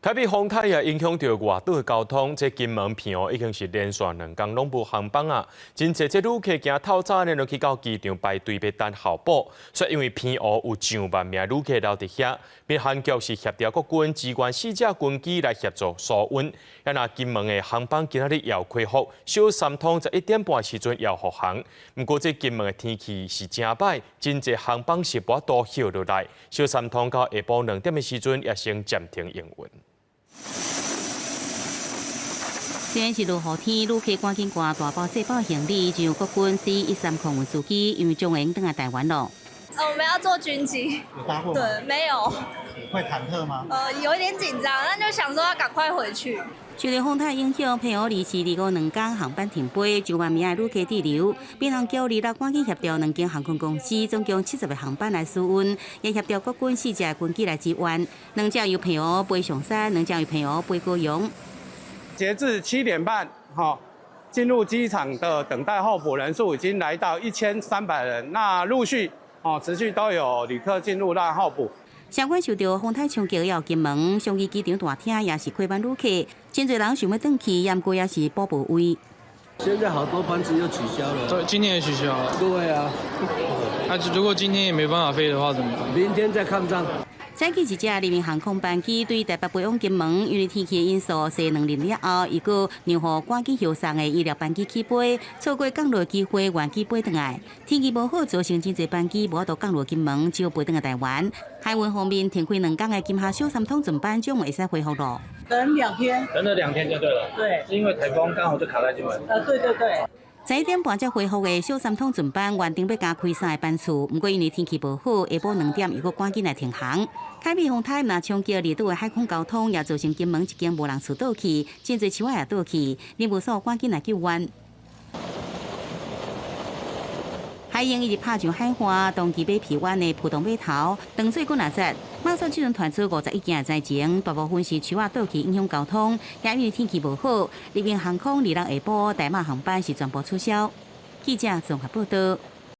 凱美風颱也影響著外島的交通，這金門澎湖已經是連續2工攏無航班啊！真濟這旅客驚透早呢，就去到機場排隊欲等候補。所以因為澎湖有上萬名旅客留佇遐，民航局是協調國軍支援四架軍機來協助疏運。啊若金門的航班今仔日又恢復，小三通11點半時陣又復航。毋過這金門的天氣是誠歹，真濟航班是無法度歇落來。小三通到下晡2點的時陣也先暫停營運。雖然是落雨天，旅客趕緊掛大包細包行李，就國軍 C-13空運輸機，因為終於轉來台灣囉。我們要坐軍機。有搭過嗎？對，沒有。會忐忑嗎？有一點緊張，但就想說要趕快回去。受到風颱影響，澎湖24、252工航班停飛，上萬名的旅客滯留。民航局二六趕緊協調兩間航空公司，總共70個航班來疏運，也協調國軍四架軍機來支援，兩架由澎湖飛松山，兩架由澎湖飛高雄。截至7點半，哈，進入機場的等待候補人數已經來到1300人，那陸續哦持續都有旅客進入讓候補。相關受到風颱衝擊後，金門樟宜機場大廳也是客滿旅客，真濟人想欲轉去，毋過也是補無位。現在好多班次又取消了。對，今天也取消了。對啊。那如果今天也沒辦法飛的話，怎麼辦？明天再抗戰。早起一架黎明航空班機對台北飛往金門，因為天氣的因素，踅兩輪了後，伊閣讓予趕緊相送的醫療班機起飛，錯過降落機會，原機飛轉來。天氣無好，造成真濟班機無法度降落金門，只好飛轉來台灣。海運方面，停飛2工的金廈小三通船班將會使恢復囉。等兩天，等了兩天就對了。對，是因為颱風剛好就卡在金門。對對對。11點半才恢復的小三通船班，原定欲加開三個班次，毋過因為天氣無好，下晡兩點又閣趕緊來停航。凱美風颱若衝擊離島的海空交通，也造成金門一間無人厝倒去，真濟樹仔也倒去，林務所趕緊來救援。海鷹一直拍上海岸，當機欲避彎的浦東碼頭，斷水幾若節。馬祖這陣傳出51件災情，大部分是樹仔倒去影響交通，也因為天氣無好，麗榮航空二六下晡台馬航班是全部取消。記者綜合報道。